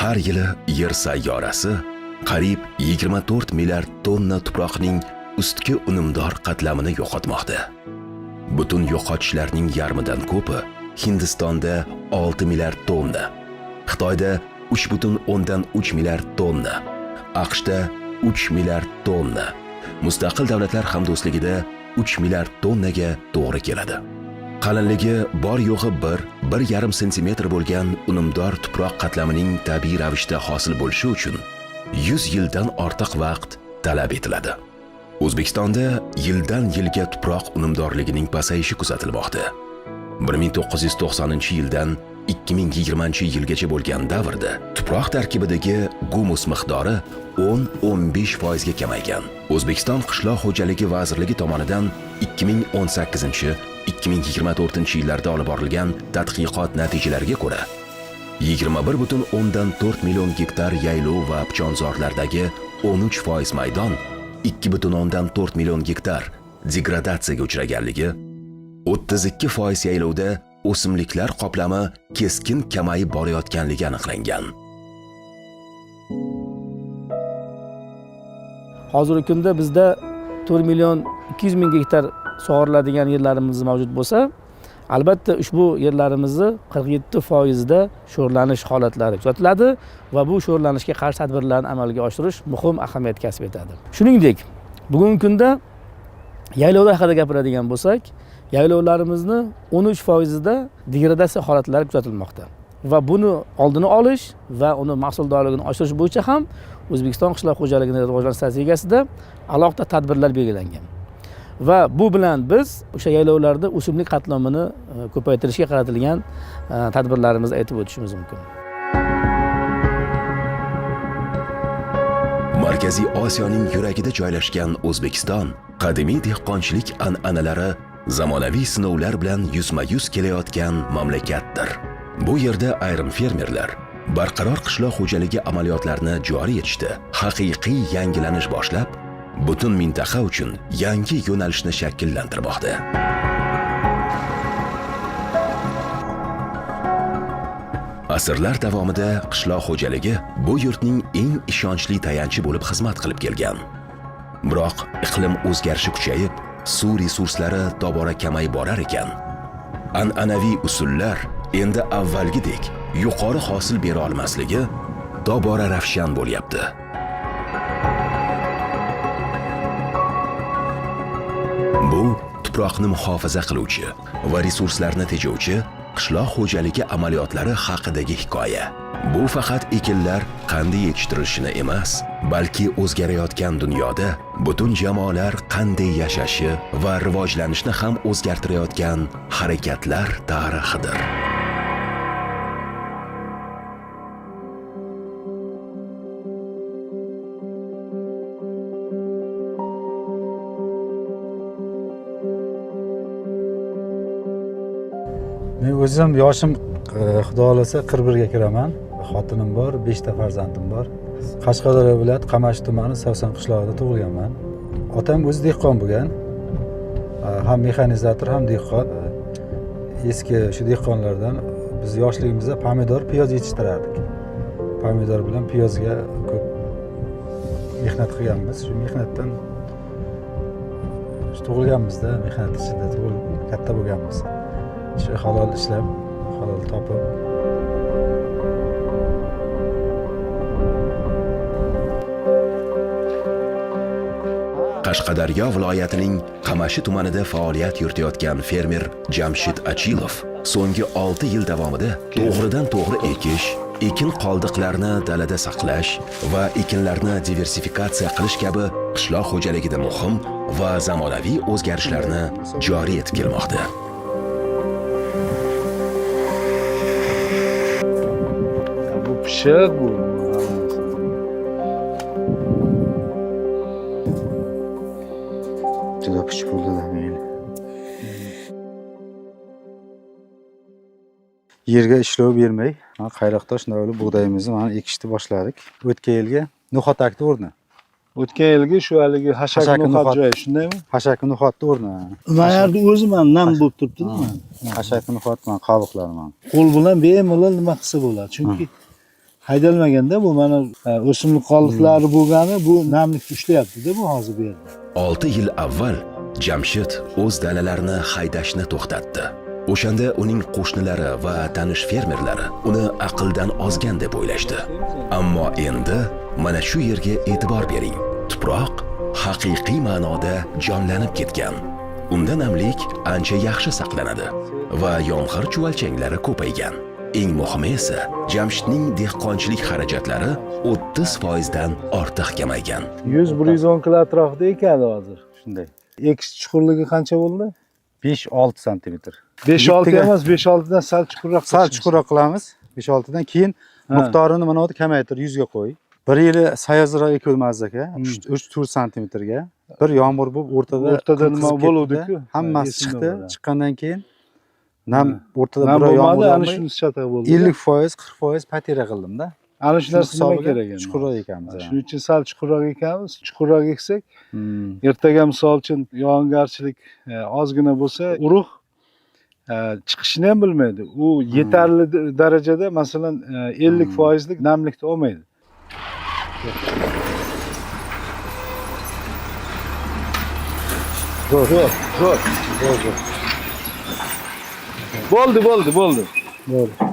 Har yili Yer sayyorasi qariyb 24 milliard tonna tuproqning ustki unumdor qatlamini yo'qotmoqda. Butun yo'qotishlarning yarmidan ko'pi Hindistonda 6 milliard tonna, Xitoyda 3,3 milliard tonna, AQShda 3 milliard tonna, Mustaqil Davlatlar Hamdo'stligida 3 milliard tonnaga to'g'ri keladi. Qalinligi bor yo'g'i 1-1,5 santimetr bo'lgan unumdor tuproq qatlamining tabiiy ravishda hosil bo'lishi uchun 100 yildan ortiq vaqt talab etiladi. O'zbekistonda yildan yilga tuproq unumdorligining pasayishi kuzatilmoqda. 1990-yildan 2020-yilgacha bo'lgan davrda tuproq tarkibidagi gumus miqdori 10-15% ga kamaygan. O'zbekiston Qishloq xo'jaligi vazirligi tomonidan 2018-2024 yillarda olib borilgan tadqiqot natijalariga ko'ra, 21,4 million gektar yaylov va pichonzorlardagi 13% maydon, 2,4 million gektar degradatsiyaga uchraganligi, 32% yaylovda o'simliklar qoplami keskin kamayib borayotganligi aniqlangan. Hozirgi kunda bizda 4 million 200 ming gektar sug'oriladigan yerlarimiz mavjud bo'lsa, albatta ushbu yerlarimizni 47%da sho'rlanish holatlari kuzatiladi va bu sho'rlanishga qarshi tadbirlarni amalga oshirish muhim ahamiyat kasb etadi. Shuningdek, bugungi kunda yaylovlar haqida gapiradigan bo'lsak, yaylovlarimizni 13%da degradatsiya holatlari kuzatilmoqda va buni oldini olish va uni mahsuldorligini oshirish bo'yicha ham O'zbekiston qishloq xo'jaligini rivojlantirish strategiyasida alohida tadbirlar belgilangan. Va bu bilan biz o'sha yaylovlarda o'simlik qatlamini ko'paytirishga qaratilgan tadbirlarimizni aytib o'tishimiz mumkin. Markaziy Osiyoning yuragida joylashgan O'zbekiston qadimiy dehqonchilik an'analari zamonaviy sinovlar bilan yuzma-yuz kelayotgan mamlakatdir. Bu yerda ayrim fermerlar barqaror qishloq xo'jaligi amaliyotlarini joriy etishdi, haqiqiy yangilanish boshlab, butun mintaqa uchun yangi yo'nalishni shakllantirmoqda. Asrlar davomida qishloq xo'jaligi bu yurtning eng ishonchli tayanchi bo'lib xizmat qilib kelgan. Biroq iqlim o'zgarishi kuchayib, suv resurslari tobora kamayib borar ekan, an'anaviy usullar endi avvalgidek yuqori hosil bera olmasligi tobora ravshan bo'lyapti. Bu tuproqni muhofaza qiluvchi va resurslarni tejovchi qishloq xo'jaligi amaliyotlari haqidagi hikoya. Bu faqat ekinlar qanday yetishtirilishini emas, balki o'zgarayotgan dunyoda butun jamoalar qanday yashashi va rivojlanishni ham o'zgartirayotgan harakatlar tarixidir. Men o'zim yoshim xudo xohlasa 41 ga kiraman. Xotinim bor, 5 ta farzandim bor. Qashqadaryo viloyati Qamashi tumani Savsan qishlog'ida tug'ilganman. Otam o'zi dehqon bo'lgan. Ham mexanizator, ham dehqon. Eski shu dehqonlardan. Biz yoshligimizda pomidor, piyoz yetishtirardik. Pomidor bilan piyozga ko'p mehnat qilganmiz. Shu mehnatdan tug'ilganmizda, mehnat ichida tug'ilib katta bo'lganmiz. Shu halol ishlab, halol topib. Qashqadaryo viloyatining Qamashi tumanida faoliyat yuritayotgan fermer Jamshid Achilov so'nggi 6 yil davomida to'g'ridan to'g'ri ekish, ekin qoldiqlarini dalada saqlash va ekinlarni diversifikatsiya qilish kabi qishloq xo'jaligida muhim va zamonaviy o'zgarishlarni joriy etib kelmoqda. Bu pishiq bu. Juda pishiq bo'ldi mayli. Yerga ishlov bermay, mana qayroqtosh navli bug'doyimizni mana ekishni boshladik. O'tgan yilgi no'xat akdi o'rni. O'tgan yilgi shu haligi hashak Hashaki no'xat no'xat. joyi, shundaymi? Hashaki no'xatni o'rni. Mana yerda o'zi mana nam bo'lib turibdi mana. Hashaki no'xat mana qobiqlari mana. Qo'l bilan bemalol nima qilsa bo'ladi. Chunki haydalmaganda bu mana o'simlik qoldiqlari bo'lgani bu namlikni ushlayapti-da bu hozir bu yerda. 6 yil avval Jamshid o'z dalalarini haydashni to'xtatdi. O'shanda uning qo'shnilari va tanish fermerlari uni aqldan ozgan deb o'ylashdi. Ammo endi mana shu yerga e'tibor bering. Tuproq haqiqiy ma'noda jonlanib ketgan. Unda namlik ancha yaxshi saqlanadi va yomg'ir chuvalchanglari ko'paygan. Eng muhimi esa Jamshidning dehqonchilik xarajatlari 30% dan ortiq kamaygan. 100-110 kilo atrofida ekadi hozir. Shunday. Ekish chuqurligi qancha bo'ldi? 5-6 santimetr. 5-6 Yettiga- emas, 5-6 dan sal chuqurroq. Sal qilishimiz. chuqurroq qilamiz. 5-6 dan keyin Ha. miqdorini mana bu kamaytir 100 ga qo'y. Bir yili sayozroq ekildi Aziz aka. 3-4 santimetrga. Bir yomg'ir bo'lib o'rtada O'rtada qum nima qizib bo'luvdi-ku. ketdi-da, Hammasi Ha, esimda chiqdi. bo'ladi. Chiqqandan keyin nam o'rtada Nam bir oy bo'lmadi, yomg'ir ana yog'may shunisi chatoq bo'ldi. 50%, 40% potera qildimda. Ana shu narsa nima Hisobiga kerak endi? Chuqurroq ekamiz. Shuning uchun sal chuqurroq ekamiz. Chuqurroq eksak, ertaga misol uchun yog'ingarchilik ozgina bo'lsa, urug' chiqishini ham bilmaydi. U yetarli darajada, masalan, 50%lik namlikni olmaydi. Zo'r. Zo'r, zo'r. Zo'r, zo'r. Bo'ldi, bo'ldi, bo'ldi. Bo'ldi.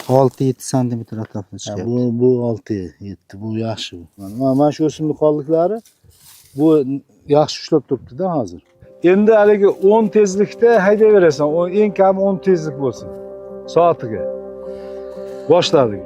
6-7 santimetr atrofida chiqyapti. Bu 6 7 bu yaxshi bu. Mana shu o'simlik qoldiqlari bu yaxshi ushlab turibdi-da hozir. Endi haligi 10 tezlikda haydayverasan. Eng kami 10 tezlik bo'lsin soatiga. Boshladik.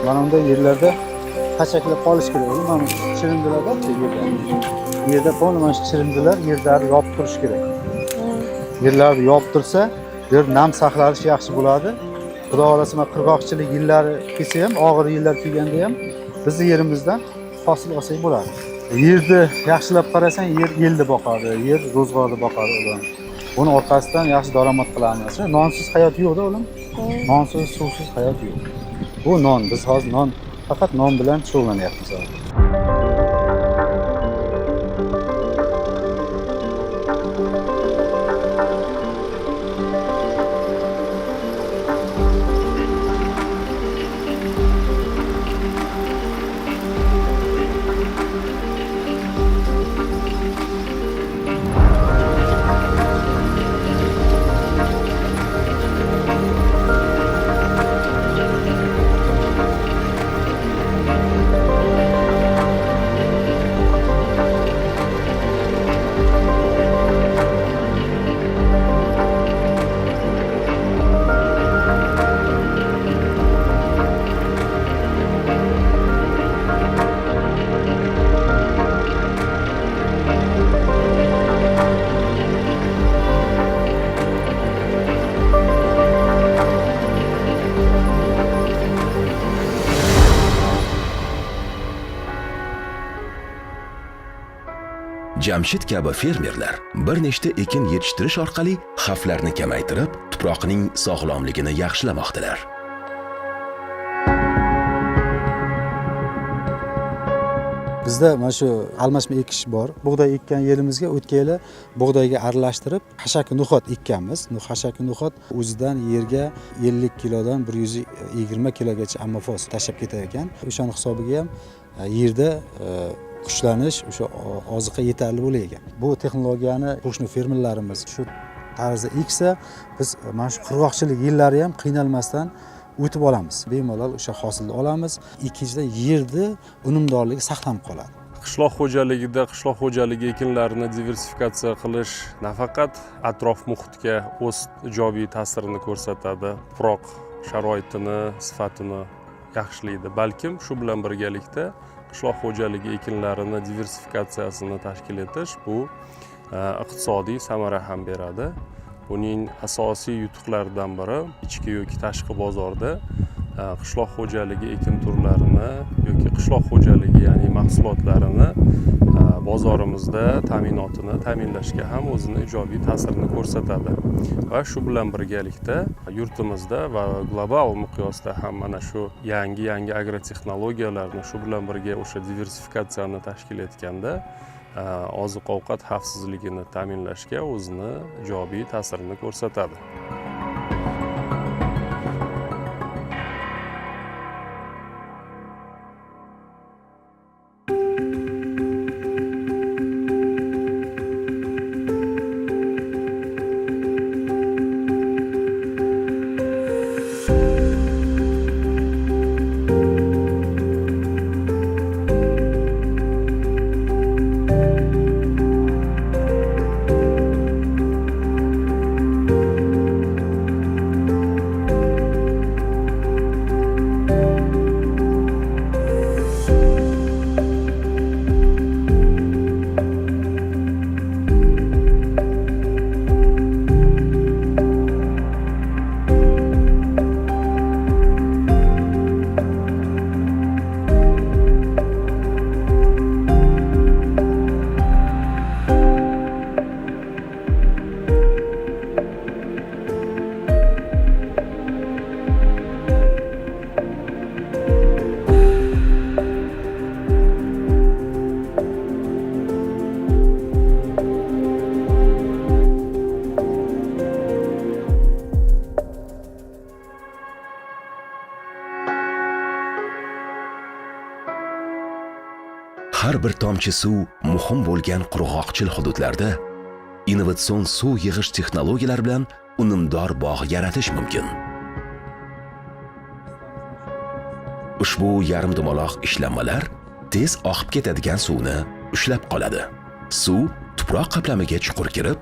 Mana bunday yerlarda xashaklar qolish kerak. O'zi mana chirindilar bor yerda. Bu yerda polni mana shu chirindilar yerlarni yopib turish kerak. Yerlarni yopib tursa, yer nam saqlanishi yaxshi bo'ladi. Xudo xohlasa mana qirg'oqchilik yillari kelsa ham, og'ir yillar kelganda ham bizni yerimizdan hosil olsak bo'ladi. Yerni yaxshilab qarasang, yer elni boqadi, yer ro'zg'orni boqadi ular. Buni orqasidan yaxshi daromad qilamiz. Nonsiz hayot yo'q-da o'g'lim. Nonsiz, suvsiz hayot yo'q. Bu non, biz hozir non, faqat non bilan shug'ullanyapmiz hozir. Jamshid kabi fermerlar bir nechta ekin yetishtirish orqali xavflarni kamaytirib, tuproqning sog'lomligini yaxshilamoqdalar. Bizda mana shu almashma ekish bor. Bug'doy ekkan yerimizga o'tgan yili bug'doyga aralashtirib xashaki no'xat ekkanmiz. Xashaki no'xat o'zidan yerga 50 kilodan 120 kilogacha ammofos tashlab ketar ekan. O'shani hisobiga ham yerda kuchlanish, o'sha oziqa yetarli bo'lar ekan. Bu texnologiyani qo'shni fermerlarimiz shu tarzda eksa, biz mana shu qurg'oqchilik yillari ham qiynalmasdan o'tib olamiz. Bemalol o'sha hosilni olamiz. Ikkinchidan, yerni unumdorligi saqlanib qoladi. Qishloq xo'jaligida qishloq xo'jaligi ekinlarini diversifikatsiya qilish nafaqat atrof muhitga o'z ijobiy ta'sirini ko'rsatadi, tuproq sharoitini, sifatini yaxshilaydi, balkim shu bilan birgalikda qishloq xo'jaligi ekinlarini diversifikatsiyasini tashkil etish bu iqtisodiy samara ham beradi. Buning asosiy yutuqlaridan biri ichki yoki tashqi bozorda qishloq xo'jaligi ekin turlarini yoki qishloq xo'jaligi, ya'ni mahsulotlarini bozorimizda ta'minotini ta'minlashga ham o'zini ijobiy ta'sirini ko'rsatadi. Va shu bilan birgalikda yurtimizda va global miqyosda ham mana shu yangi agrotexnologiyalarni, shu bilan birga o'sha diversifikatsiyani tashkil etganda oziq-ovqat xavfsizligini ta'minlashga o'zini ijobiy ta'sirini ko'rsatadi. Har bir tomchi suv muhim bo'lgan qurg'oqchil hududlarda innovatsion suv yig'ish texnologiyalari bilan unumdor bog' yaratish mumkin. Ushbu yarim dumaloq ishlanmalar tez oqib ketadigan suvni ushlab qoladi. Suv tuproq qatlamiga chuqur kirib,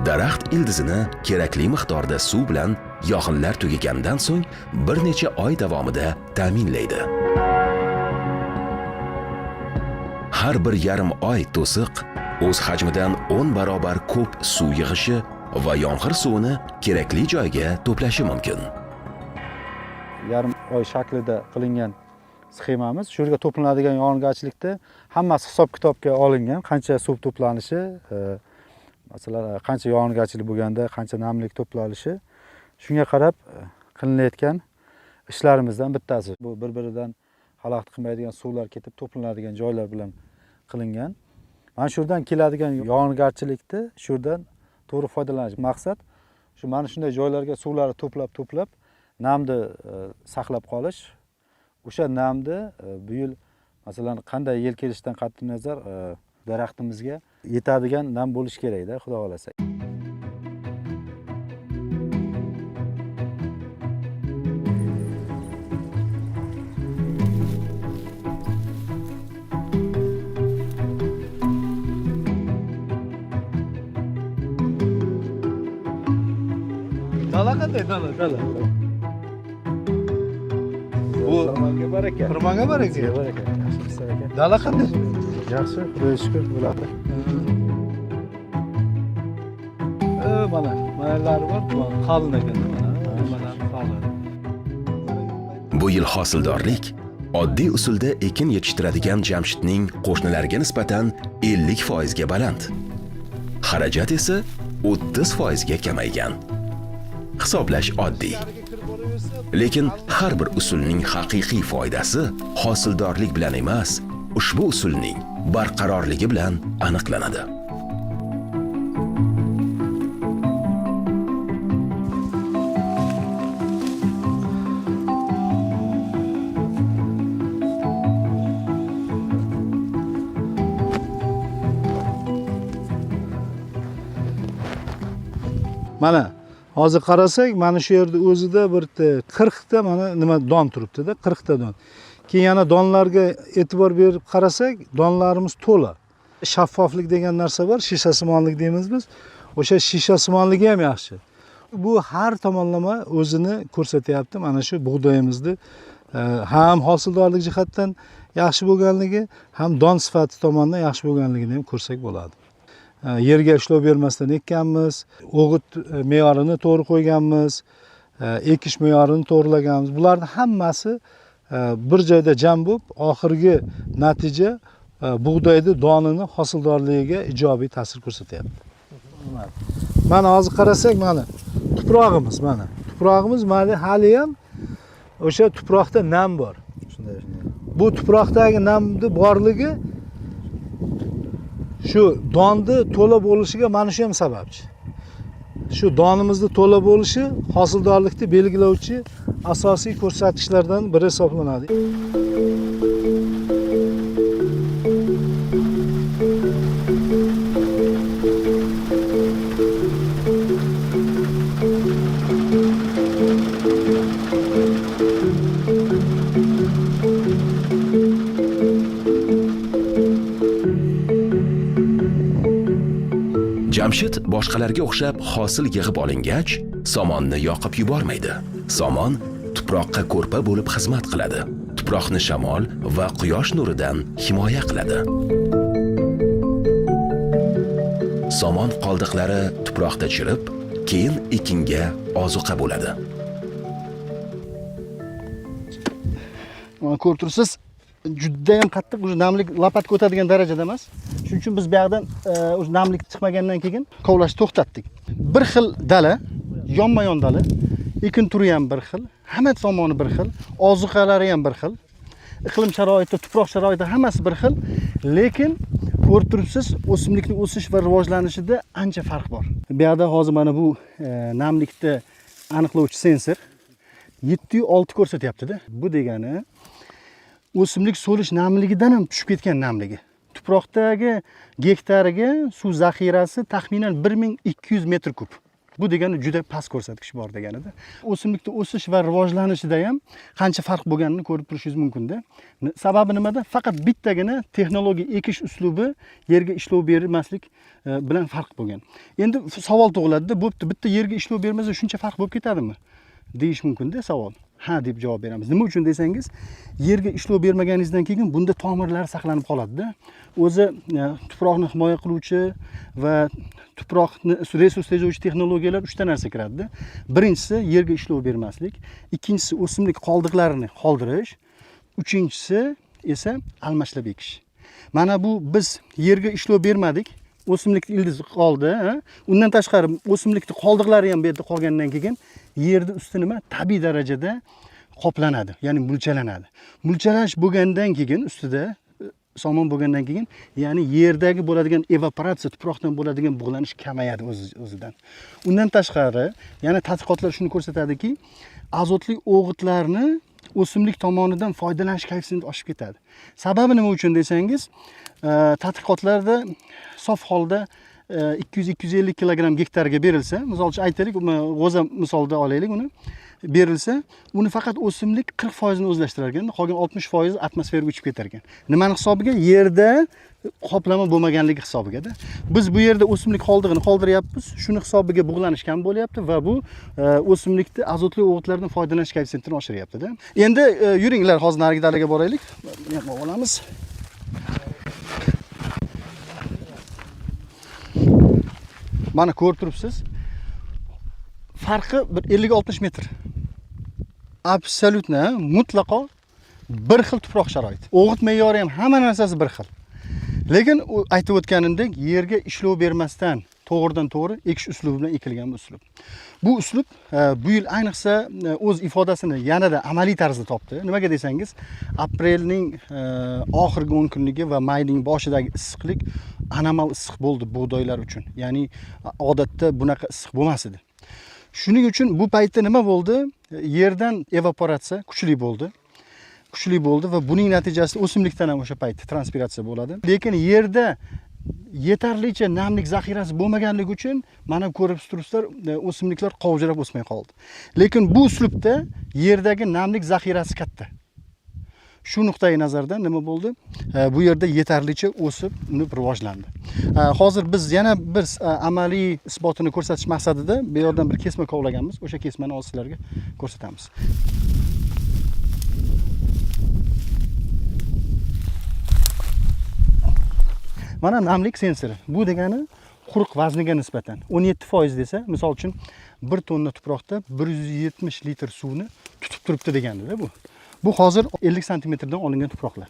daraxt ildizini kerakli miqdorda suv bilan yog'inlar tugagandan so'ng bir necha oy davomida ta'minlaydi. Har bir yarim oy to'siq o'z hajmidan 10 barobar ko'p suv yig'ishi va yomg'ir suvini kerakli joyga to'plashi mumkin. Yarim oy shaklida qilingan sxemamiz, shu yerga to'planadigan yog'ingarchilikda hammasi hisob-kitobga olingan, qancha suv to'planishi, masalan, qancha yog'ingarchilik bo'lganda qancha namlik to'planishi, shunga qarab qilinayotgan ishlarimizdan bittasi. Bu bir-biridan xalaqit qilmaydigan suvlar ketib to'planadigan joylar bilan qilingan. Mana shu yerdan keladigan yog'ingarchilikni shu yerdan to'g'ri foydalanish maqsad shu mana shunday joylarga suvlarni to'plab namni saqlab qolish. O'sha namni bu yil masalan qanday yel kelishidan qat'iy nazar daraxtimizga yetadigan nam bo'lishi kerakda, Xudo xolasa. Dala qanday dala, dala. Bu Xirmonga baraka. Xirmonga baraka. Sizga baraka. Yaxshimisiz aka? Dala qanday? Yaxshi, Xudoga shukr bo'ladi. Mana, manalari bor, qalin ekan, mana, nimalari qalin. Bu yil hosildorlik Oddiy usulda ekin yetishtiradigan Jamshidning qo'shnilariga nisbatan 50% ga baland. Xarajat esa 30% ga kamaygan. Hisoblash oddiy. Lekin har bir usulning haqiqiy foydasi hosildorlik bilan emas, ushbu usulning barqarorligi bilan aniqlanadi. Mana hozir qarasak, mana shu yerda o'zida bir 40 ta mana nima don turibdi-da, 40 ta don. Keyin yana donlarga e'tibor berib qarasak, donlarimiz to'la. Shaffoflik degan narsa bor, shishasimonlik deymiz biz. O'sha shishasimonligi ham yaxshi. Bu har tomonlama o'zini ko'rsatyapti. Mana shu bug'doyimizni ham hosildorlik jihatdan yaxshi bo'lganligi, ham don sifati tomonidan yaxshi bo'lganligini ham ko'rsak bo'ladi. Yerga ishlov bermasdan ekkanmiz, o'g'it me'yorini to'g'ri qo'yganmiz, ekish me'yorini to'g'rilaganmiz. Bularning hammasi bir joyda jam bo'lib, oxirgi natija bug'doyni donini hosildorligiga ijobiy ta'sir ko'rsatyapti. Mana hozir qarasak, mana tuprog'imiz, mana tuprog'imiz mana hali ham o'sha tuproqda nam bor. Shunday, shunday. Bu tuproqdagi namni borligi shu donni to'la bo'lishiga mana shu ham sababchi. Shu donimizni to'la bo'lishi hosildorlikni belgilovchi asosiy ko'rsatkichlardan biri hisoblanadi. Jamshid boshqalarga o'xshab hosil yig'ib olingach, somonni yoqib yubormaydi. Somon tuproqqa ko'rpa bo'lib xizmat qiladi. Tuproqni shamol va quyosh nuridan himoya qiladi. Somon qoldiqlari tuproqda chirib, keyin ekinga ozuqa bo'ladi. Mana ko'rib turibsiz, juda ham qattiq, уже namlik lopatka o'tadigan darajada emas. Shuning uchun biz bu yoqdan o'zi namlik chiqmagandan keyin kovlashni to'xtatdik. Bir xil dala, yonma-yon dala, ekin turi ham bir xil, hamma tomoni bir xil, ozuqalari ham bir xil, iqlim sharoiti, tuproq sharoiti hammasi bir xil, lekin ko'rib turibsiz, o'simlikning o'sish va rivojlanishida ancha farq bor. Bu yoqda hozir mana bu namlikni aniqlovchi sensor 7.6 ko'rsatyapti-da. Bu degani o'simlik so'lish namligidan ham tushib ketgan namligi. Tuproqdagi gektariga suv zaxirasi taxminan 1200 metr kub. Bu degani juda past ko'rsatkich bor deganida. O'simlikning o'sish va rivojlanishida ham qancha farq bo'lganini ko'rib turishingiz mumkin-da. Sababi nimada? Faqat bittagina texnologiya ekish uslubi yerga ishlov bermaslik bilan farq bo'lgan. Endi savol tug'iladi-da, bo'pti, bitta yerga ishlov bermasa shuncha farq bo'lib ketadimi? Deyish mumkin-da savol. Ha deb javob beramiz. Nima uchun desangiz, yerga ishlov bermaganingizdan keyin bunda tomirlar saqlanib qoladi-da. O'zi tuproqni himoya qiluvchi va tuproqni resurs tejovchi texnologiyalar 3 ta narsa kiradida. Birinchisi yerga ishlov bermaslik, ikkinchisi o'simlik qoldiqlarini qoldirish, uchinchisi esa almashlab ekish. Mana bu biz yerga ishlov bermadik, o'simlik ildizi qoldi, ha? Undan tashqari o'simlikning qoldiqlari ham bu yerda qolgandan keyin yerni usti nima? Tabiiy darajada qoplanadi, ya'ni mulchalanadi. Mulchalash bo'lgandan keyin ustida somon bo'lgandan keyin, ya'ni yerdagi bo'ladigan evaporatsiya, tuproqdan bo'ladigan bug'lanish kamayadi o'zidan. Undan tashqari yana tadqiqotlar shuni ko'rsatadiki, azotli o'g'itlarni o'simlik tomonidan foydalanish koeffitsiyenti oshib ketadi. Sababi nima uchun desangiz, tadqiqotlarda sof holda 200-250 kilogramm gektarga berilsa, misol uchun aytaylik, g'o'za misolida olaylik uni, berilsa, uni faqat o'simlik 40% o'zlashtirar ekan, qolgan 60% atmosferaga uchib ketar ekan. Nimani hisobiga? Yerda qoplama bo'lmaganligi hisobiga-da. Biz bu yerda o'simlik qoldig'ini qoldiryapmiz, shuni hisobiga bug'lanish kam bo'lyapti va bu o'simlikni azotli o'g'itlardan foydalanish koeffitsiyentini oshiryapti-da. Endi yuringlar, hozir narigi dalaga boraylik. Buni ham olamiz. Mana ko'rib turibsiz. Farqi bir 50-60 metr. Absolyutni, mutlaqo Bir xil tuproq sharoiti. O'g'it me'yori ham, hamma narsasi bir xil. Lekin u aytib o'tganimdek, yerga ishlov bermasdan to'g'ridan to'g'ri ekish uslubi bilan ekilgan bu uslub. Bu uslub bu yil ayniqsa o'z ifodasini yanada amaliy tarzda topdi. Nimaga desangiz, aprelning oxirgi 10 kunligi va mayning boshidagi issiqlik anomal issiq bo'ldi bug'doylar uchun. Ya'ni odatda bunaqa issiq bo'lmas edi. Shuning uchun bu paytda nima bo'ldi? Yerdan evaporatsiya kuchli bo'ldi. Kuchli bo'ldi va buning natijasida o'simlikdan ham o'sha paytda transpiratsiya bo'ladi. Lekin yerda yetarlicha namlik zaxirasi bo'lmaganligi uchun mana ko'rib turibsizlar, o'simliklar qovjirab o'smay qoldi. Lekin bu uslubda yerdagi namlik zaxirasi katta. Shu nuqtai nazardan nima bo'ldi? Bu yerda yetarlicha o'sib, unib rivojlandi. Hozir biz yana bir amaliy isbotini ko'rsatish maqsadida bu yerdan bir kesma kovlaganmiz. O'sha kesmani hozir sizlarga ko'rsatamiz. Mana namlik sensori. Bu degani quruq vazniga nisbatan 17% desa, misol uchun 1 tonna tuproqda 170 litr suvni tutib turibdi degani-da bu. Bu hozir 50 santimetrdan olingan tuproqlar.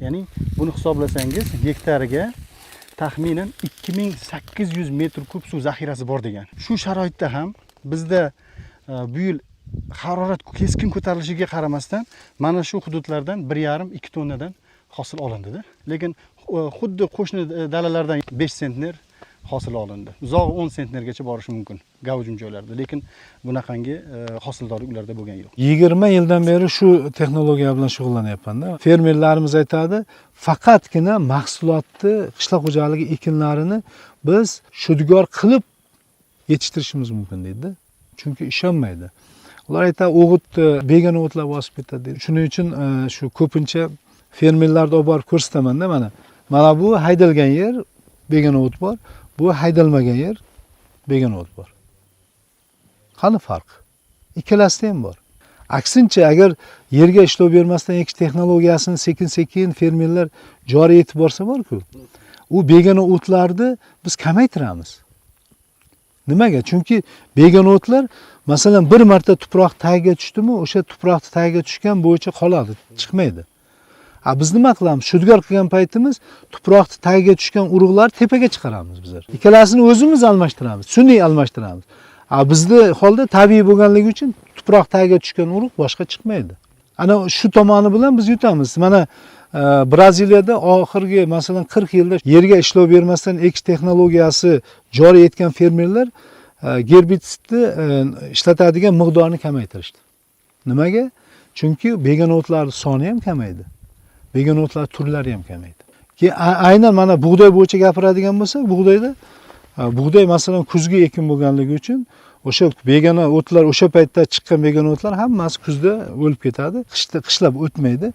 Ya'ni buni hisoblasangiz gektariga taxminan 2800 metr kub suv zaxirasi bor degan. Shu sharoitda ham bizda bu yil harorat keskin ko'tarilishiga qaramasdan mana shu hududlardan 1,5-2 tonnadan hosil olindi-da. Lekin xuddi qo'shni dalalardan 5 sentner hosil olindi. Uzog'i 10 sentnergacha borishi mumkin gavjum joylarda, lekin bunaqangi hosildorlik ularda bo'lgani yo'q. 20 yildan beri shu texnologiya bilan shug'ullanyapman-da. Fermerlarimiz aytadi, faqatgina mahsulotni, qishloq xo'jaligi ekinlarini biz shudgor qilib yetishtirishimiz mumkin deydi. Chunki ishonmaydi. Ular aytadi, o'g'itni begona o'tlar bosib ketadi deydi. Shuning uchun shu ko'pincha fermerlarni olib borib ko'rsataman-da mana. Mana bu haydalgan yer, begona o't bor. Bu haydalmagan yer, begona o't bor. Qani farq? Ikkalasida ham bor. Aksincha, agar yerga ishlov bermasdan ekish texnologiyasini sekin-sekin fermerlar joriy etib borsa bor-ku, u begona o'tlarni biz kamaytiramiz. Nimaga? Chunki begona o'tlar, masalan, bir marta tuproq tagiga tushdimi, o'sha tuproqni tagiga tushgan bo'yicha qoladi, chiqmaydi. Biz nima qilamiz? Shudgor qilgan paytimiz tuproqni tagiga tushgan urug'larni tepaga chiqaramiz bizlar. Ikkalasini o'zimiz almashtiramiz, sun'iy almashtiramiz. Bizda holda tabiiy bo'lganligi uchun tuproq tagiga tushgan urug' boshqa chiqmaydi. Ana shu tomoni bilan biz yutamiz. Mana Braziliyada oxirgi masalan 40 yilda yerga ishlov bermasdan ekish texnologiyasi joriy etgan fermerlar gerbitsidni ishlatadigan miqdorini kamaytirishdi. Nimaga? Chunki begona o'tlar soni ham kamaydi. Begona o'tlar turlari ham kamaydi. Ki aynan mana bug'doy bo'yicha gapiradigan bo'lsak, bug'doy masalan kuzgi ekin bo'lganligi uchun o'sha begona o'tlar, o'sha paytda chiqqan begona o'tlar hammasi kuzda o'lib ketadi, qishda qishlab o'tmaydi.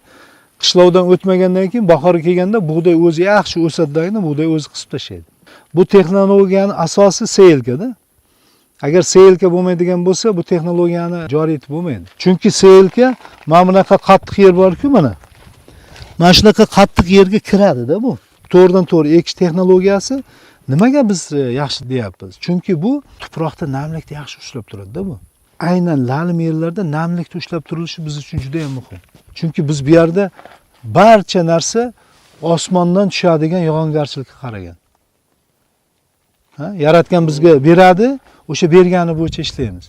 Qishlovdan o'tmagandan keyin bahor kelganda bug'doy o'zi yaxshi o'sadi-da, bug'doy o'zi qisib tashlaydi. Bu texnologiyaning asosi seyilkada. Agar seyilka bo'lmaydigan bo'lsa, bu texnologiyani joriy etib bo'lmaydi. Chunki seyilka mana bunaqa qattiq yer bor-ku mana. Mana shunaqa qattiq yerga kiradi-da bu. To'g'ridan to'g'ri ekish texnologiyasi nimaga biz yaxshi deyapmiz? Chunki bu tuproqda namlikni yaxshi ushlab turadi-da bu. Aynan lalim yerlarda namlikni ushlab turilishi biz uchun juda ham muhim. Chunki biz bu yerda barcha narsa osmondan tushadigan yog'ingarchilikka qaragan. Ha, yaratgan bizga beradi, o'sha bergani bo'yicha ishlaymiz.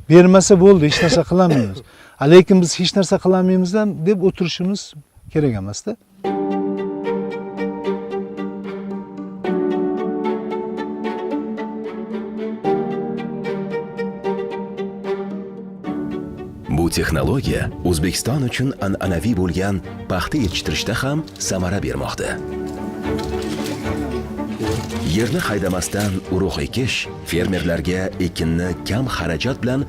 Bermasa bo'ldi, hech narsa qilolmaymiz. Lekin biz hech narsa qilolmaymiz deb o'tirishimiz kerak emas-da. Bu texnologiya O'zbekiston uchun an'anaviy bo'lgan paxta yetishtirishda ham samara bermoqda. Yerni haydamasdan urug' ekish fermerlarga ekinni kam xarajat bilan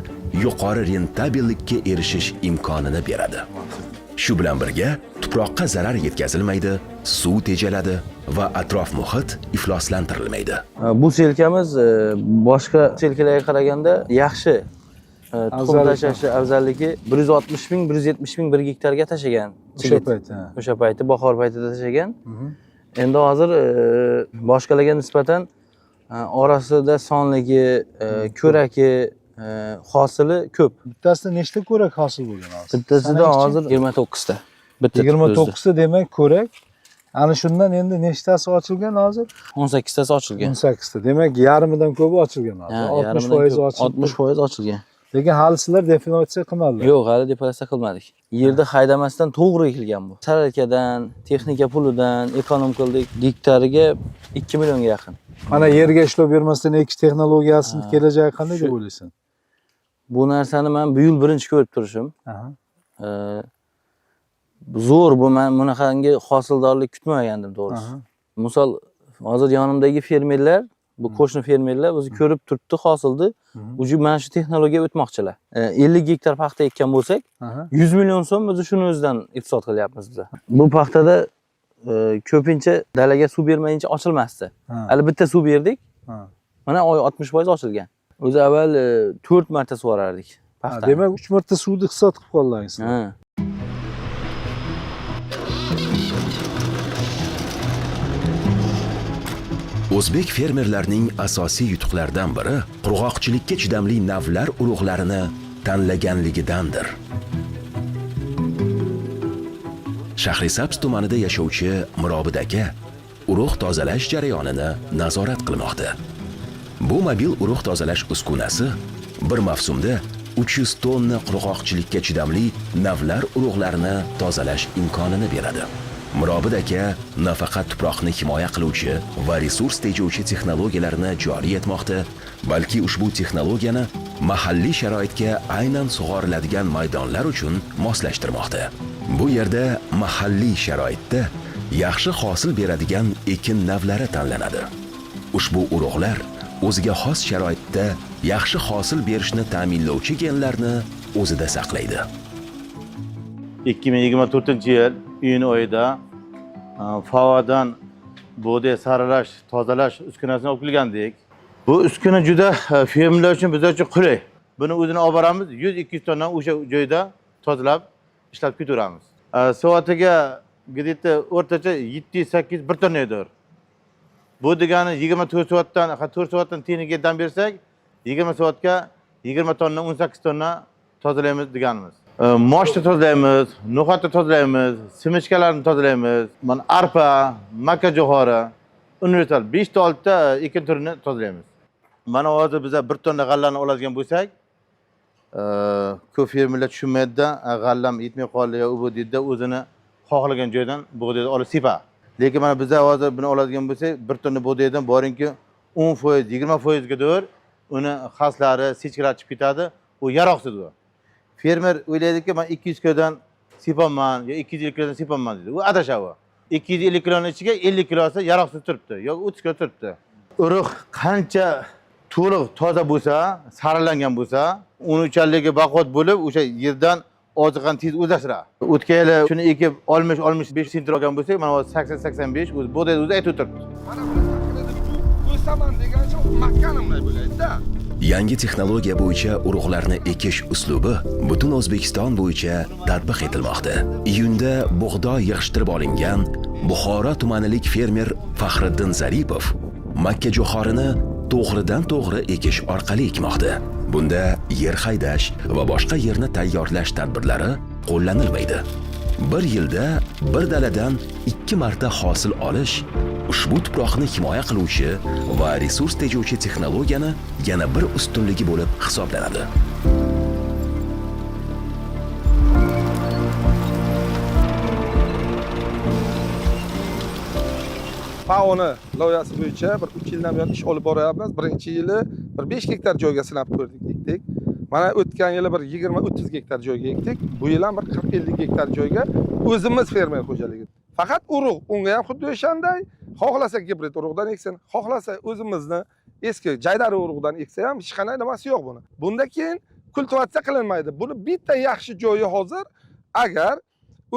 yuqori rentabellikka erishish imkonini beradi. Shu bilan birga tuproqqa zarar yetkazilmaydi, suv tejaladi va atrof muhit ifloslantirilmaydi. Bu selkamiz boshqa selkalarga qaraganda yaxshi. Tuxum tashlashi afzalligi 160 ming, 170 ming bir gektarga tashlagan. O'sha payt, ha. O'sha payti bahor paytida tashlagan. Endi hozir boshqalarga nisbatan orasida sonligi, ko'raki, Hosili ko'p. Bittasida nechta ko'rak hosil bo'lgan hozir? Bittasida hozir 29 ta. Bitta 29 ta, demak, ko'rak. Ana shundan endi nechtasi ochilgan hozir? 18 tasi ochilgan. 18 ta. Demak, yarmidan ko'pi ochilgan hozir. Ha, 60 yarmidan foizi ko'p. ochildi. 60% ochilgan. Lekin hali sizlar definatsiya qilmadilar. Yo'q, hali deplyatsiya qilmadik. Yerda haydamasdan to'g'ri ekilgan bu. Saralkadan, texnika pulidan ekonom qildik. Gektariga 2 millionga yaqin. Mana yerga ishlov bermasdan ekish texnologiyasini Ha, kelajagi qanday deb shu- o'ylaysan? Bu narsani men bu yil birinchi ko'rib turishim. Aha. Zo'r bu, men bunaqangi hosildorlik kutmagandim to'g'risi. Aha. Misol, hozir yonimdagi fermerlar, bu qo'shni fermerlar o'zi ko'rib turibdi hosilni. Уже mana shu texnologiyaga o'tmoqchilar. 50 gektar paxta ekkan bo'lsak, Aha. 100 million so'm o'zi shuni o'zidan iqtisod qilyapmiz biz. Bu paxtada ko'pincha dalaga suv bermayincha ochilmasdi. Ha. Hali bitta suv berdik. Ha. Mana oy 60% ochilgan. O'zi avval 4 marta suvarardik Ha, paxtani. demak, 3 marta suvni iqtisod qilib qoldingiz. Ha. O'zbek fermerlarining asosiy yutuqlaridan biri qurg'oqchilikka chidamli navlar urug'larini tanlaganligidandir. Shahrisabz tumanida yashovchi Mirobid aka urug' tozalash jarayonini nazorat qilmoqda. Bu mobil urug' tozalash uskunasi bir mavsumda 300 tonna qurg'oqchilikka chidamli navlar urug'larini tozalash imkonini beradi. Mirobid aka nafaqat tuproqni himoya qiluvchi va resurs tejovchi texnologiyalarni joriy etmoqda, balki ushbu texnologiyani mahalliy sharoitga aynan sug'oriladigan maydonlar uchun moslashtirmoqda. Bu yerda mahalliy sharoitda yaxshi hosil beradigan ekin navlari tanlanadi. Ushbu urug'lar o'ziga xos sharoitda yaxshi hosil berishni ta'minlovchi genlarni o'zida saqlaydi. 2024 yil iyun oyida FAOdan bug'doy saralash, tozalash uskunasini olib kelgandik. Bu uskuna juda fermerlar uchun, bizlar uchun qulay. Buni o'zini olib boramiz, 100-200 tonna o'sha joyda tozalab ishlab ketaveramiz. Soatiga где-то o'rtacha 700-800 bir tonna edir. Bu degani 24 soatdan, ha, 4 soatdan texnikaga dam bersak, 20 soatga 20 tonna, 18 tonna tozalaymiz deganimiz. Moshni tozalaymiz, no'xatni tozalaymiz, семечка larni tozalaymiz, mana arpa, makka jo'xori, universal 5 ta 6 ta ekin turini tozalaymiz. Mana hozir biza 1 tonna g'allani oladigan bo'lsak, ko'p fermerlar tushunmaydida, g'allam yetmay qoldi yo u bu deydida, o'zini xohlagan joydan bug'doyni olib sepa. Lekin mana biza hozir buni oladigan bo'lsak, 1 tonna bug'doydan boringki 10%, 20% gadir uni xaslari, сечка lari chiqib ketadi, u yaroqsiz u. Fermer o'ylaydiki, man 200 kilodan sepaman yo 250 kilodan sepaman deydi. U adashadi u. 250 kiloni ichiga 50 kilosi yaroqsiz turibdi yo 30 kilo turibdi. Urug' qancha to'liq toza bo'lsa, saralangan bo'lsa, unuchanligi baquvvat bo'lib, o'sha yerdan oziqani tez o'zlashtiradi. O'tgan yili shuni ekib 60-65 sentner olgan bo'lsak, mana hozir 80-85 o'zi bug'doy o'zi aytib o'tiribdi. Mana buni sakradi, bu o'saman degancha makkanimday bo'ladi-da. Yangi texnologiya bo'yicha urug'larni ekish uslubi butun O'zbekiston bo'yicha tatbiq etilmoqda. Iyunda bug'doy yig'ishtirib olingan Buxoro tumanilik fermer Faxriddin Zaripov makka jo'xorini to'g'ridan to'g'ri ekish orqali ekmoqda. Bunda yer haydash va boshqa yerni tayyorlash tadbirlari qo'llanilmaydi. Bir yilda bir daladan 2 marta hosil olish ushbu tuproqni himoya qiluvchi va resurs tejovchi texnologiyani yana bir ustunligi bo'lib hisoblanadi. FAOni loyihasi bo'yicha bir 3 yildan buyon ish olib boryapmiz. Birinchi yili bir 5 gektar joyga sinab ko'rdik, ekdik. Mana o'tgan yili bir 20-30 gektar joyga ekdik. Bu yil ham bir 40-50 gektar joyga o'zimiz fermer xo'jaligi. Faqat urug', unga ham xuddi o'shanday, xohlasa gibrid urug'dan eksin, xohlasa o'zimizni eski jaydari urug'dan eksa ham hech qanday nimasi yo'q buni. Bunda keyin kultivatsiya qilinmaydi. Buni bitta yaxshi joyi hozir agar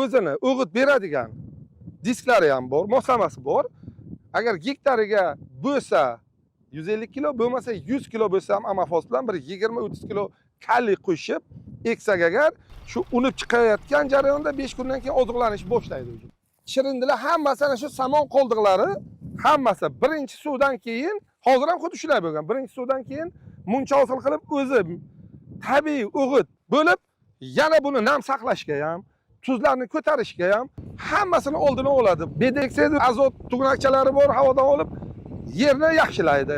o'zini o'g'it beradigan disklari ham bor, moslamasi bor. Agar gektariga bo'lsa 150 kilo, bo'lmasa 100 kilo bo'lsa ham amafos bilan bir 20-30 kilo kaliy qo'shib eksak agar, shu unib chiqayotgan jarayonda 5 kundan keyin oziqlanish boshlaydi. Shirindilar hammasi ana shu somon qoldiqlari hammasi birinchi suvdan keyin, hozir ham xuddi shunday bo'lgan. Birinchi suvdan keyin Muncha hosil qilib o'zi tabiiy o'g'it bo'lib, yana buni nam saqlashga ham, tuzlarni ko'tarishga ham hammasini oldini oladi. Beda eksangiz azot tug'nakchalari bor, havodan olib yerni yaxshilaydi.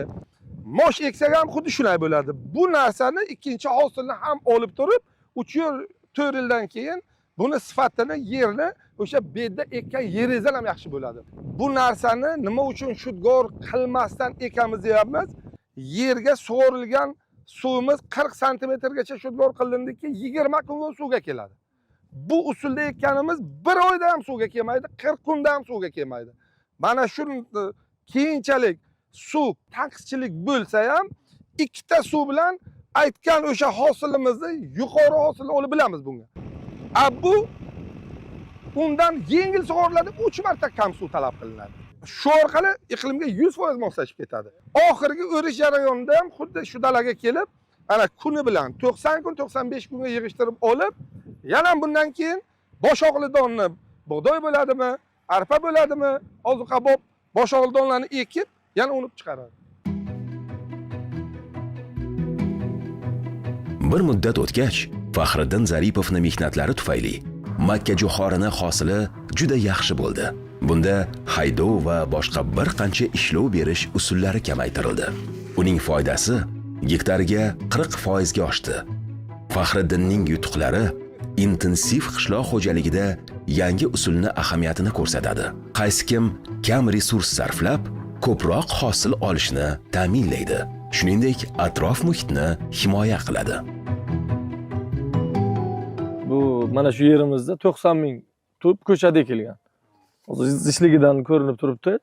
Mosh eksak ham xuddi shunday bo'ladi. Bu narsani ikkinchi hosilni ham olib turib, 3 yil, 4 yildan keyin buni sifatini yerni o'sha bedda ekkan yeringizdan ham yaxshi bo'ladi. Bu narsani nima uchun shudgor qilmasdan ekamiz deyapmiz? Yerga sug'orilgan suvimiz 40 santimetrgacha shudgor qilindiki, 20 kunga suvga keladi. Bu usulda ekkanimiz bir oyda ham suvga kelmaydi, 40 kunda ham suvga kelmaydi. Mana shu keyinchalik suv tanqischilik bo'lsa ham ikkita suv bilan aytgan o'sha hosilimizni yuqori hosilni olib bilamiz bunga. A bu undan yengil sug'oriladi, 3 marta kam suv talab qilinadi. Shu orqali iqlimga 100% moslashib ketadi. Oxirgi o'rish jarayonida ham xuddi shu dalaga kelib, ana kuni bilan 90 kun, 95 kunga yig'ishtirib olib, yana bundan keyin boshoqli donni bug'doy bo'ladimi, arpa bo'ladimi, ozuqabob boshoqli donlarni ekib, yana unib chiqaradi. Bir muddat o'tgach, Faxriddin Zaripovning mehnatlari tufayli makkajo'xorini hosili juda yaxshi bo'ldi. Bunda haydov va boshqa bir qancha ishlov berish usullari kamaytirildi. Uning foydasi gektariga 40% ga oshdi. Faxriddinning yutuqlari intensiv qishloq xo'jaligida yangi usulni ahamiyatini ko'rsatadi. Qaysi kim kam resurs sarflab, ko'proq hosil olishni ta'minlaydi. Shuningdek, atrof muhitni himoya qiladi. Bu mana shu yerimizda 90 ming tup ko'chada ekilgan. Hozir zichligidan ko'rinib turibdi.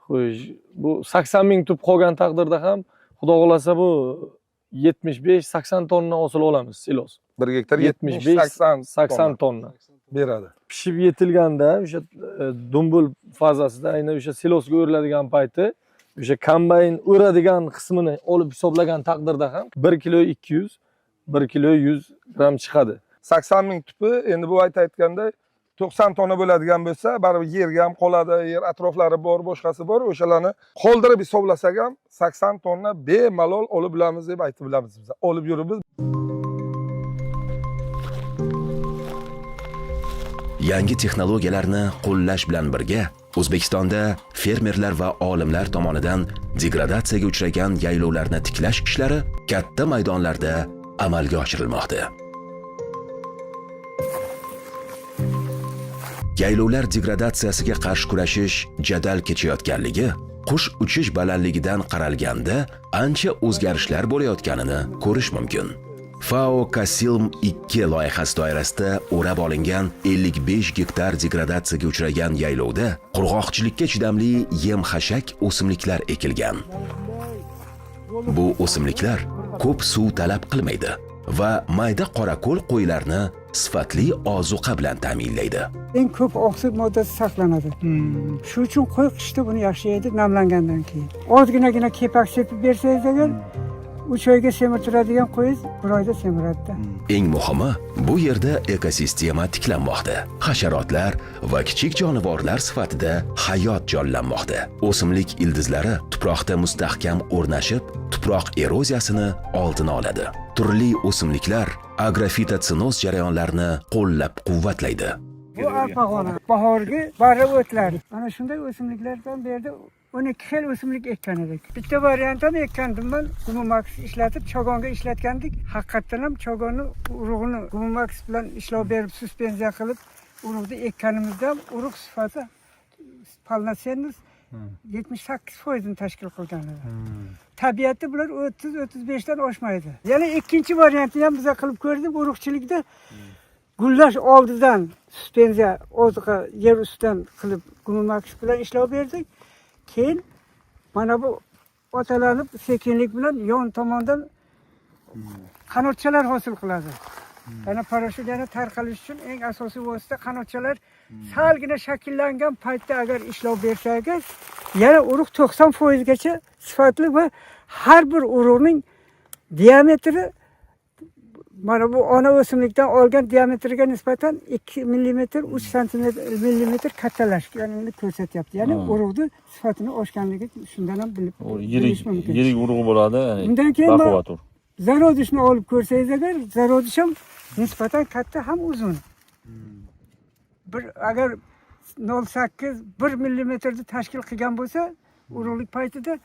Xo'sh, bu 80 ming tup qolgan taqdirda ham Xudo xolasa bu 75-80 tonna hosil olamiz silos. 1 gektar 75-80 tonna beradi. Pishib yetilganda o'sha dumbul fazasida aynan o'sha silosga o'riladigan payti o'sha kombayn o'radigan qismini olib hisoblagan taqdirda ham 1 kilo 200, 1 kilo 100 gramm chiqadi. 80 ming tupi endi bu aytganda 90 tonna bo'ladigan bo'lsa, baribir yerga ham qoladi, yer atroflari bor, boshqasi bor, o'shalarni qoldirib hisoblasak ham 80 tonna bemalol olib bilamiz deb aytib bilamiz biz. Olib yuribmiz. Yangi texnologiyalarni qo'llash bilan birga O'zbekistonda fermerlar va olimlar tomonidan degradatsiyaga uchragan yaylovlarni tiklash ishlari katta maydonlarda amalga oshirilmoqda. Yaylovlar degradatsiyasiga qarshi kurashish jadal kechayotganligi, qush uchish balandligidan qaralganda ancha o'zgarishlar bo'layotganini ko'rish mumkin. FAO Kasilm 2 loyihasi doirasida o'rab olingan 55 gektar degradatsiyaga uchragan yaylovda qurg'oqchilikka chidamli yem-xashak o'simliklar ekilgan. Bu o'simliklar ko'p suv talab qilmaydi va mayda qorako'l qo'ylarni sifatli ozuqa bilan ta'minlaydi. Eng ko'p oqsil moddasi saqlanadi. Shu uchun qo'y qishda buni yaxshi yeydi namlangandan keyin. Ozginagina kepak sepib bersangiz agar 3 oyga semirtiradigan qo'yingiz 1 oyda semiradi. Eng muhimi, bu yerda ekosistema tiklanmoqda. Hasharotlar va kichik jonivorlar sifatida hayot jonlanmoqda. O'simlik ildizlari tuproqda mustahkam o'rnashib, tuproq eroziyasini oldini oladi. Turli o'simliklar agrofitotsenoz jarayonlarini qo'llab-quvvatlaydi. Bu arpag'ona bahorgi barra o'tlar. Mana shunday o'simliklardan bu yerda 12 xil o'simlik ekkan edik. Bitta variant ham ekkandim men, Gumumax ishlatib, chogonga ishlatgandik. Haqiqatdan ham chogonni urug'ini Gumumax bilan ishlov berib, suspenziya qilib, urug'ni ekkanimizda ham urug' sifati полноценность 78% tashkil qilgan edi. Tabiatda bular 30-35 dan oshmaydi. Yana ikkinchi variantni ham biz qilib ko'rdik urug'chilikda. Gullash oldidan suspenziya oziqa yer ustidan qilib Gumumax bilan ishlov berdik. Keyin mana bu otalanib sekinlik bilan yon tomondan qanotchalar hosil qiladi. Yana parashyut yana tarqalish uchun eng asosiy vosita qanotchalar salgina shakllangan paytda agar ishlov bersangiz, yana urug' 90% gacha sifatli va har bir urug'ning diametri mana bu ona o'simlikdan olgan diametriga nisbatan 2 millimetr, 3 santimetr, millimetr kattalashganini ko'rsatyapti. Ya'ni urug'ni sifatini oshganligi shundan ham bilib bilish mumkin. Yirik urug' bo'ladi, ya'ni Undan keyin baquvvat urug'. Zarodishni olib ko'rsangiz agar, zarodish ham nisbatan katta ham uzun. Bir agar 0,8-1 millimetrni tashkil qilgan bo'lsa, urug'lik paytida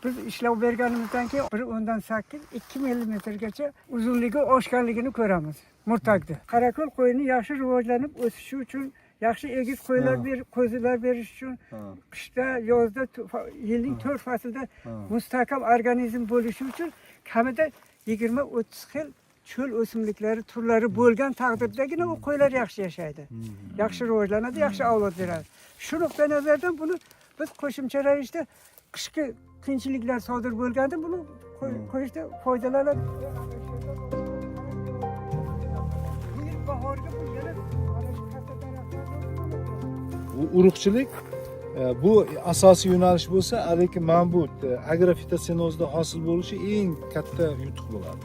biz ishlov berganimizdan keyin 1,8-2 millimetrgacha uzunligi oshganligini ko'ramiz murtagda. Qorako'l qo'yini yaxshi rivojlanib o'sishi uchun, yaxshi egiz qo'ylar qo'zilar berish uchun qishda, yozda, yilning 4 faslida mustahkam organizm bo'lishi uchun kamida 20-30 xil cho'l o'simliklari turlari bo'lgan taqdirdagina u qo'ylar yaxshi yashaydi. Yaxshi rivojlanadi, yaxshi avlod beradi. Shu nuqtai nazardan buni biz qo'shimcha ravishda qishki qiyinchiliklar sodir bo'lganda buni qo'yishda foydalanadi. Urug'chilik bu asosiy yo'nalish bo'lsa, lekin mana bu agrofitosenozda hosil bo'lishi eng katta yutuq bo'ladi.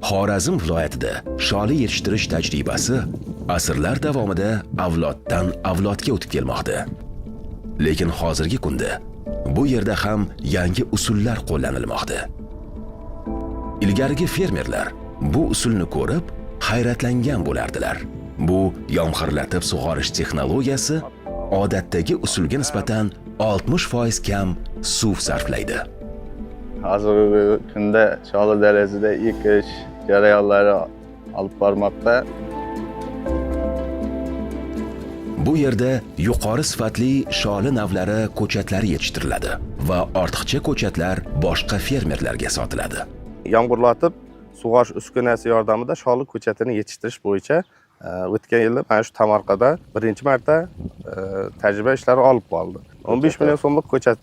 Xorazm viloyatida sholi yetishtirish tajribasi asrlar davomida avloddan avlodga o'tib kelmoqda. Lekin hozirgi kunda bu yerda ham yangi usullar qo'llanilmoqda. Ilgarigi fermerlar bu usulni ko'rib hayratlangan bo'lardilar. Bu yomg'irlatib sug'orish texnologiyasi odatdagi usulga nisbatan 60% kam suv sarflaydi. Hozirgi kunda sholi darajasida ekish jarayonlari olib bormoqda. Bu yerda yuqori sifatli sholi navlari ko'chatlari yetishtiriladi va ortiqcha ko'chatlar boshqa fermerlarga sotiladi. Yomg'irlatib sug'orish uskunasi yordamida sholi ko'chatini yetishtirish bo'yicha o'tgan yili mana shu Tamarqada birinchi marta tajriba ishlari olib borildi. 15 million so'mlik ko'chat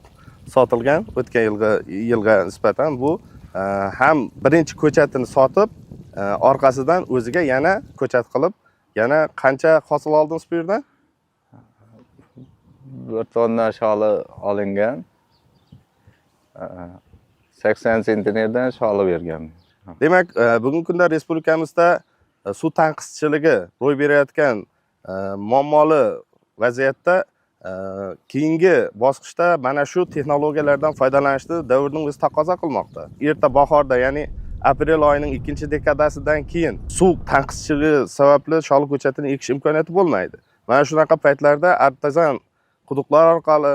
sotilgan o'tgan yilga nisbatan bu ham birinchi ko'chatini sotib, orqasidan o'ziga yana ko'chat qilib, yana qancha hosil oldingiz bu yerdan? 1 tonna sholi olingan. 80 sentnerdan sholi bergan. Demak, bugungi kunda respublikamizda suv tanqischiligi ro'y berayotgan muammoli vaziyatda keyingi bosqichda mana shu texnologiyalardan foydalanishni davrning o'zi taqozo qilmoqda. Erta bahorda, ya'ni aprel oyining 2-dekadasidan keyin suv tanqischiligi sababli sholi ko'chatini ekish imkoniyati bo'lmaydi. Mana shunaqa paytlarda artezan quduqlar orqali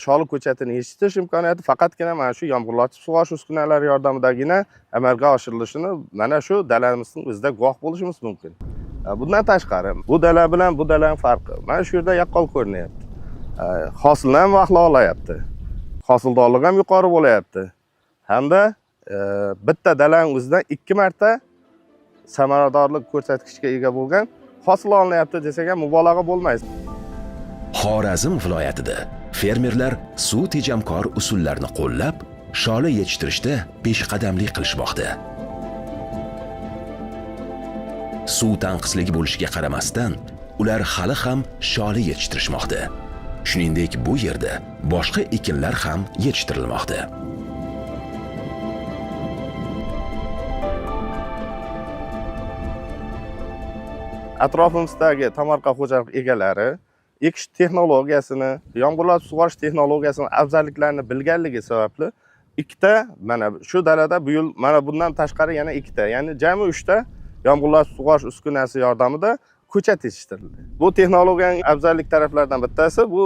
sholi ko'chatini yetishtirish imkoniyati faqatgina mana shu yomg'irlatib sug'orish uskunalari yordamidagina amalga oshirilishini mana shu dalamizning o'zida guvoh bo'lishimiz mumkin. Bundan tashqari bu dala bilan bu dalaning farqi mana shu yerda yaqqol ko'rinyapti. Hosilni ham vaqtli olayapti. Hosildorligi ham yuqori bo'layapti. Hamda bitta dalaning o'zidan 2 marta samaradorlik ko'rsatkichga ega bo'lgan hosil olinyapti desak ham mubolag'a bo'lmaydi. Xorazm viloyatida fermerlar suv tejamkor usullarni qo'llab, sholi yetishtirishda peshqadamlik qilishmoqda. Suv tanqisligi bo'lishiga qaramasdan, ular hali ham sholi yetishtirishmoqda. Shuningdek, bu yerda boshqa ekinlar ham yetishtirilmoqda. Atrofimizdagi tomorqa xo'jalik egalari ekish texnologiyasini, yomg'irlatib sug'orish texnologiyasini afzalliklarini bilganligi sababli ikkita mana shu dalada bu yil mana bundan tashqari yana ikkita, ya'ni jami 3 ta yomg'irlatib sug'orish uskunasi yordamida ko'chat yetishtirildi. Bu texnologiyaning afzallik taraflaridan bittasi bu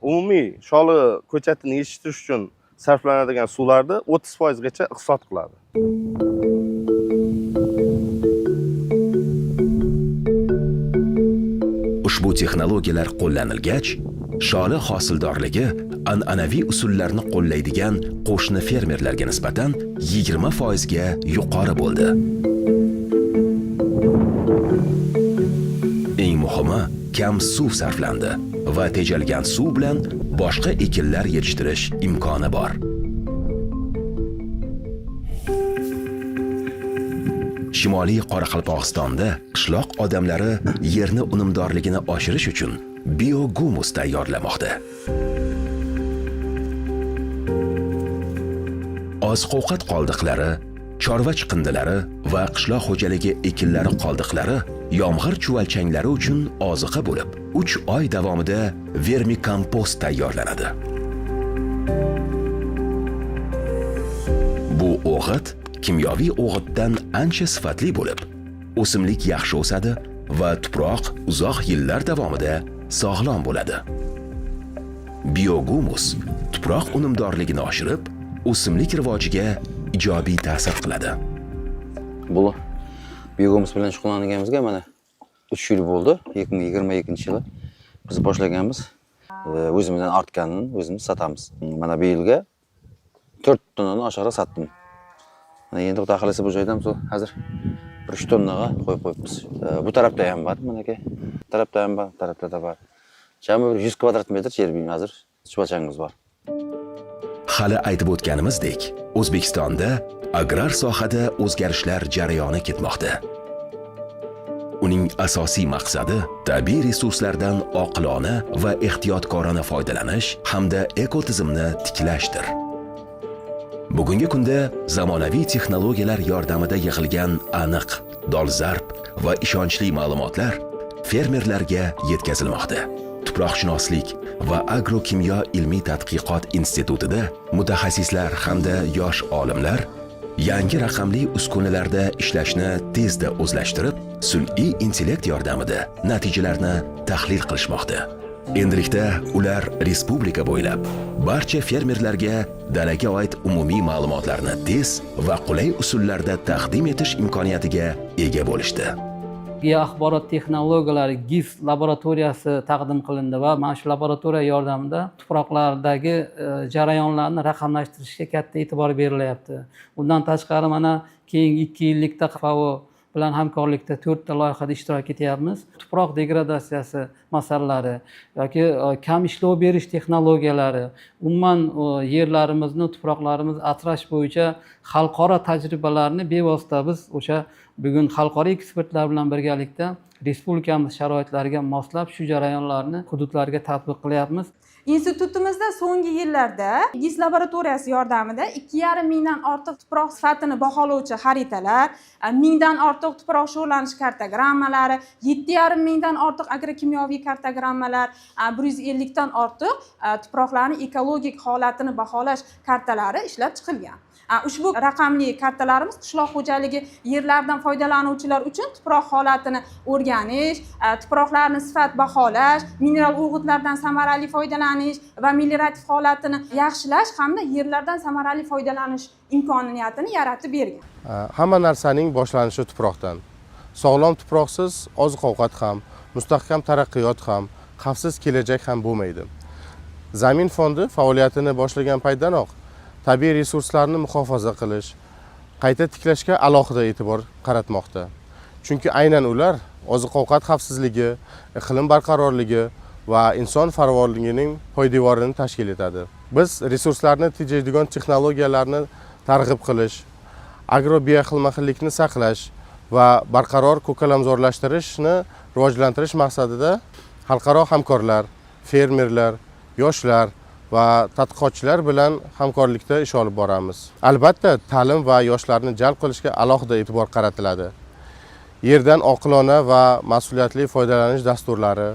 umumiy sholi ko'chatini yetishtirish uchun sarflanadigan suvlarni 30% gacha iqtisod qiladi. Ushbu texnologiyalar qo'llanilgach, sholi hosildorligi an'anaviy usullarni qo'llaydigan qo'shni fermerlarga nisbatan 20% ga yuqori bo'ldi. Eng muhimi, kam suv sarflandi va tejalgan suv bilan boshqa ekinlar yetishtirish imkoni bor. Shimoliy Qoraqalpog'istonda qishloq odamlari yerni unumdorligini oshirish uchun biogumus tayyorlamoqda. Oziq-ovqat qoldiqlari, Chorva chiqindilari va qishloq xo'jaligi ekinlari qoldiqlari yomg'ir chuvalchanglari uchun oziqa bo'lib, 3 oy davomida vermikompost tayyorlanadi. Bu o'g'it kimyoviy o'g'itdan ancha sifatli bo'lib, o'simlik yaxshi o'sadi va tuproq uzoq yillar davomida sog'lom bo'ladi. Biogumus tuproq unumdorligini oshirib, o'simlik rivojiga ijobiy ta'sir qiladi. Bu biogumus bilan shug'ullanganimizga mana 3 yil bo'ldi. 2022-yili biz boshlaganmiz. O'zimizdan ortganini o'zimiz sotamiz. Mana bu yilga 4 tonnadan oshig'i sotdim. Mana endi xudo xolasa bu joydan hozir 3 tonnaga qo'yib qo'yibmiz. Bu tarafda ham bor, manaki. Bu tarafda ham bor, bu tarafda da bor. Jami bir 100 kvadrat metr yer hozir chuvalchangimiz bor. Hali aytib o'tganimizdek, O'zbekistonda agrar sohada o'zgarishlar jarayoni ketmoqda. Uning asosiy maqsadi tabiiy resurslardan oqilona va ehtiyotkorona foydalanish hamda ekotizimni tiklashdir. Bugungi kunda zamonaviy texnologiyalar yordamida yig'ilgan aniq, dolzarb va ishonchli ma'lumotlar fermerlarga yetkazilmoqda. Tuproqshunoslik va agrokimyo ilmiy tadqiqot institutida mutaxassislar hamda yosh olimlar yangi raqamli uskunalarda ishlashni tezda o'zlashtirib, sun'iy intellekt yordamida natijalarni tahlil qilishmoqda. Endilikda ular respublika bo'ylab barcha fermerlarga dalaga oid umumiy ma'lumotlarni tez va qulay usullarda taqdim etish imkoniyatiga ega bo'lishdi. Geoaxborot texnologiyalari GIS laboratoriyasi taqdim qilindi va mana shu laboratoriya yordamida tuproqlardagi jarayonlarni raqamlashtirishga katta e'tibor berilyapti. Undan tashqari mana keyingi 2 yillikda FAO bilan hamkorlikda 4 ta loyihada ishtirok etyapmiz. Tuproq degradatsiyasi masalalari yoki kam ishlov berish texnologiyalari, umuman yerlarimizni, tuproqlarimizni asrash bo'yicha xalqaro tajribalarni bevosita biz o'sha bugun xalqaro ekspertlar bilan birgalikda respublikamiz sharoitlariga moslab shu jarayonlarni hududlarga tatbiq qilyapmiz. Institutimizda so'nggi yillarda GIS laboratoriyasi yordamida 2,5 mingdan ortiq tuproq sifatini baholovchi xaritalar, 1000dan ortiq tuproq sho'rlanish kartogrammalari, 7,5 mingdan ortiq agrokimyoviy kartogrammalar, 150 dan ortiq tuproqlarning ekologik holatini baholash kartalari ishlab chiqilgan. Ushbu raqamli kartalarimiz qishloq xo'jaligi yerlaridan foydalanuvchilar uchun tuproq holatini o'rganish, tuproqlarni sifat baholash, mineral o'g'itlardan samarali foydalanish va meliorativ holatini yaxshilash hamda yerlardan samarali foydalanish imkoniyatini yaratib bergan. Hamma narsaning boshlanishi tuproqdan. Sog'lom tuproqsiz oziq-ovqat ham, mustahkam taraqqiyot ham, xavfsiz kelajak ham bo'lmaydi. Zamin fondi faoliyatini boshlagan paytdanoq tabiiy resurslarni muhofaza qilish, qayta tiklashga alohida e'tibor qaratmoqda. Chunki aynan ular oziq-ovqat xavfsizligi, iqlim barqarorligi va inson farovonligining poydevorini tashkil etadi. Biz resurslarni tejaydigan texnologiyalarni targ'ib qilish, agrobioxilma-xillikni saqlash va barqaror ko'kalamzorlashtirishni rivojlantirish maqsadida xalqaro hamkorlar, fermerlar, yoshlar va tadqiqotchilar bilan hamkorlikda ish olib boramiz. Albatta, ta'lim va yoshlarni jalb qilishga alohida e'tibor qaratiladi. Yerdan oqilona va mas'uliyatli foydalanish dasturlari,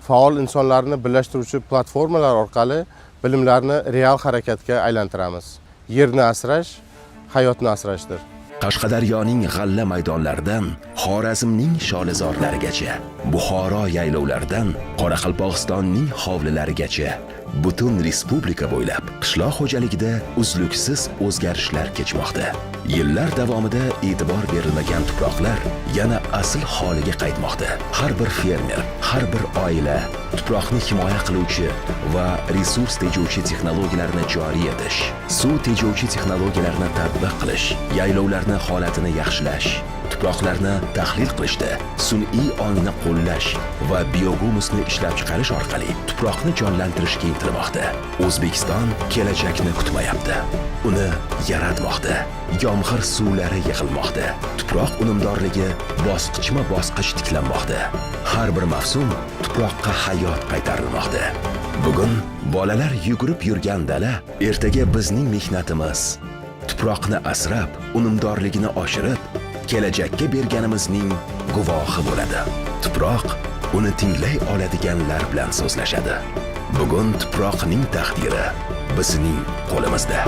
faol insonlarni birlashtiruvchi platformalar orqali bilimlarni real harakatga aylantiramiz. Yerni asrash hayotni asrashdir. Qashqadaryoning g'alla maydonlaridan Xorazmning sholizorlarigacha, Buxoro yaylovlaridan Qoraqalpog'istonning hovlilarigacha butun respublika bo'ylab qishloq xo'jaligida uzluksiz o'zgarishlar kechmoqda. Yillar davomida e'tibor berilmagan tuproqlar yana asl holiga qaytmoqda. Har bir fermer, har bir oila tuproqni himoya qiluvchi va resurs tejovchi texnologiyalarni joriy etish, suv tejovchi texnologiyalarni tatbiq qilish, yaylovlarni holatini yaxshilash, tuproqlarni tahlil qilishda sun'iy ongni qo'llash va biogumusni ishlab chiqarish orqali tuproqni jonlantirishga intilmoqda. O'zbekiston kelajakni kutmayapti, uni yaratmoqda. Yomg'ir suvlari yig'ilmoqda. Tuproq unumdorligi bosqichma-bosqich tiklanmoqda. Har bir mavsum tuproqqa hayot qaytarilmoqda. Bugun bolalar yugurib yurgan dala, ertaga bizning mehnatimiz, Tuproqni asrab, unumdorligini oshirib, kelajakka berganimizning guvohi bo'ladi. Tuproq uni tinglay oladiganlar bilan so'zlashadi. Bugun tuproqning taqdiri bizning qo'limizda.